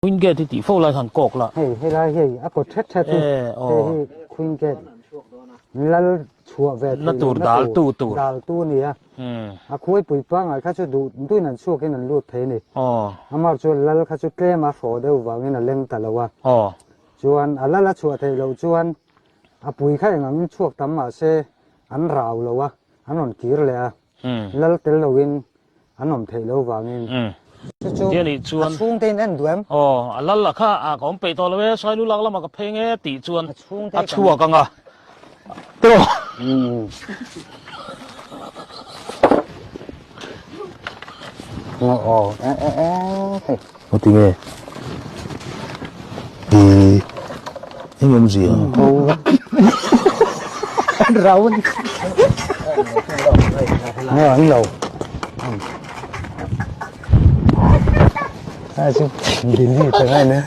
Queen Gate hi tih fo lai khan kawk la. Hei helai hei a kawt thet thet hi hei hi Queen Gate lal chhuah ve theih lohna tur dal tu dal tu a ni a. A khuaipui pangngai kha chu duh duhin an chhuakin an lut thei a ni. Amah chu lal kha chu tlem a hrawh deuh vangin a leng ta lo a. Chuan a lal a chhuah theih loh chuan a pui kha eng angin chhuak tam mah se an rau lo a, an rawn kir leh a. Lal tel loin an awm theih loh vangin. Chu chu a chhungte in en duh em? Aw, a lal a kha a ka awm peih tawh lo e, Sailu lak lamah ka phei nge tih chuan a chhuak ang a. Tawh. Aw, e e e hei. Aw ti nge? I eng awmzia? An rau an Nge an lo. A chu din hi ta ngai ne.